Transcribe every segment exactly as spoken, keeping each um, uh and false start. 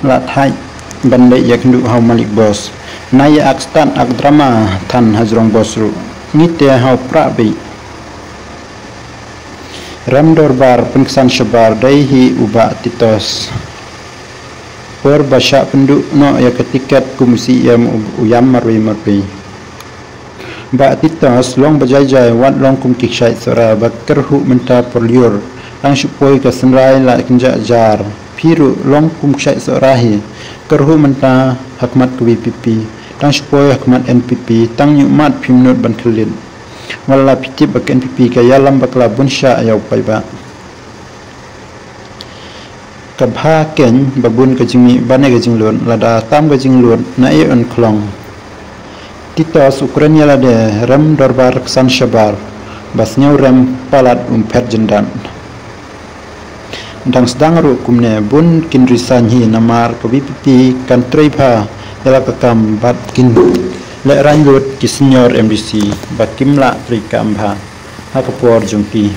La thait ban leh ïa kynduh ha u malik bos. Na ïa ak stad ak drama than ha jrong bos ruh. Ngi te ha u prah bih. Rem dorbar pynksan shabar dei hi u Bah Titos. Por ba shah pynduh noh ïa ka tiket kum u C E M u, u ïam marwei marwei. Bah Titos long ba jai jai wat long kum ki kshaid Sohra ba kyrhuh mynta por lyiur. Tang shu poi ka synrai la kynjah jar. Phi ruh long kum kshaid Sohra hi. Kyrhuh mynta ha khmat ka V P P. Tang shu poi ha khmat N P P tang ñiuh mat phim nud ban khyllied. Wat la phi tip ba ka N P P ka ïalam bakla bun shah ïa u paidbah. Ka bha keiñ ba bun ka jingmih ban ïa ka jinglut, lada tam ka jinglut na ei un khlong. Titos u kren ïa lade rem dorbar ksan shabar, ba sngewrem palat um phet jyndat. Dang sdang ruh kumne bun kin resign hi namar ka V P P kan trei bha ïa la ka kam bad kin lehraiñ lut ki senior M D C ba kim lah trei kam bha ha ka por jong ki.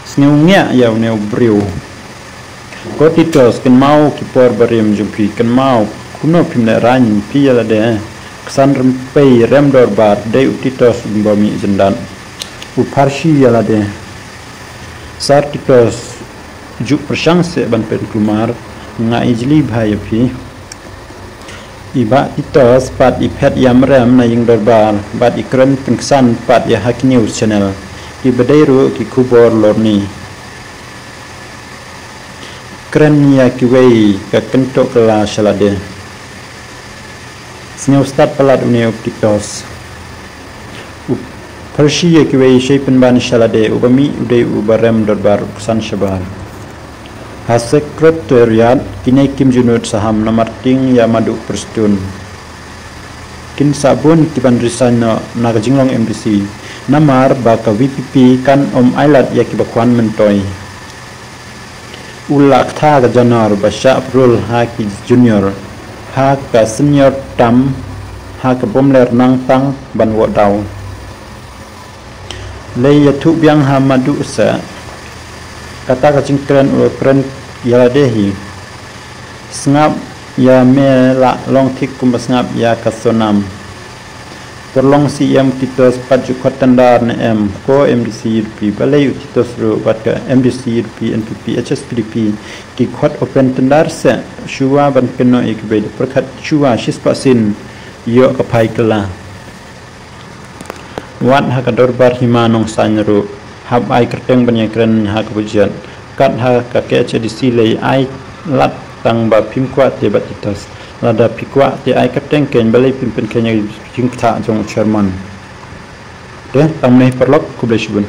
Sngewbha ïa une u briew. Ko Titos, kynmaw ki por barim jong phi, kynmaw kumno phim lehraiñ phi ïa lade. Ksan rympei rem dorbar dei u Titos u ba mih jyndat, u pharshi ïa lade. Sir Titos, ju pyrshang seh ban pynkulmar, nga ïa jli bha ïa phi. I Bah Titos pat i phet ïam rem na ïing dorbar bad i kren pynksan pat ïa ha ki news channel, ki ba dei ruh ki khubor lorni. Kren ïa kiwei ka kyntoh kylla sha lade. Sngewstad palat une u Titos. U pharshi ïa kiwei shei pynban sha lade, u ba mih u dei u ba rem dorbar u ksan shabar. Ha Secretariat kine kim ju nud saham namar tieng ïa Madu Prestone. Kin sa bun ki ban resign noh na ka jinglong M D C namar ba ka V P P kan ym ailad ïa ki ba khwan myntoi. U la kthah ka janor ba shah prul ha ki junior, ha ka senior tam, ha ka bym ler nang tang ban wad daw. Lei ïathuh biang ha Madu seh. Kata ka jingkren u kren ïa lade hi. Sngap ïa me la long thik kumba sngap ïa ka Sonam. Por long C E M u Titos pat ju khot tender ne em, ko M D C U D P, balei u Titos ruh bad ka M D C U D P, N P P, H S P D P ki khot open tender seh, shuwa ban kynnoh ïa ki bei da pyrkhat shuwa shispah sien ïoh ka phai kylla. Wat ha ka dorbar hima Nongsaiñ ruh hap ai kyrteng ban ïakren ha ka budget. Kat ha ka K H A D C lei ai lad tang ba phim kwah te Bah Titos. Lada phi kwah te ai kyrteng keiñ, balei phim pynkheiñ ïa ka jingktah jong u chairman. Te tang mynne paralok, khublei shibun.